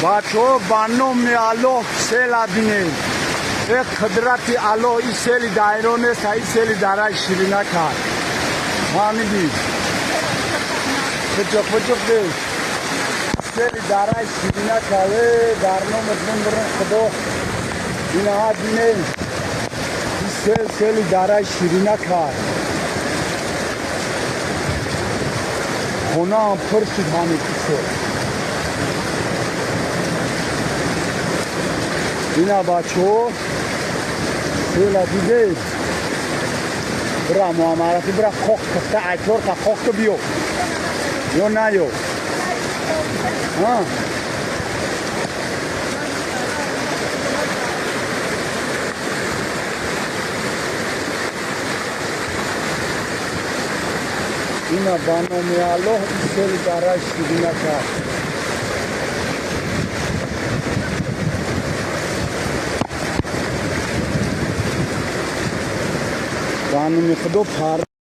Бачаҳо, ба номи Аллоҳ, села бинед. Э, қудрати Аллоҳ, и сели дайро нест, и сели дараи Ширина кард. Фаҳмидӣ? Пуҷуқ, пуҷуқ. Сели дараи Ширина кард. Э, дар номи бумбурун Худо, инаҳа бинед. И сел, сели дараи Ширина кард. Хонаам пур шуд ҳамин сел. Ина, бачаҳо, села дидед? Бира, Муҳаммадрафӣ, бира, қоқ кифта, айчорта қоқта биё ё наё. Ина, ба номи Аллоҳ, ин сели дараи Ширина кард. Ба номи Худо, пар.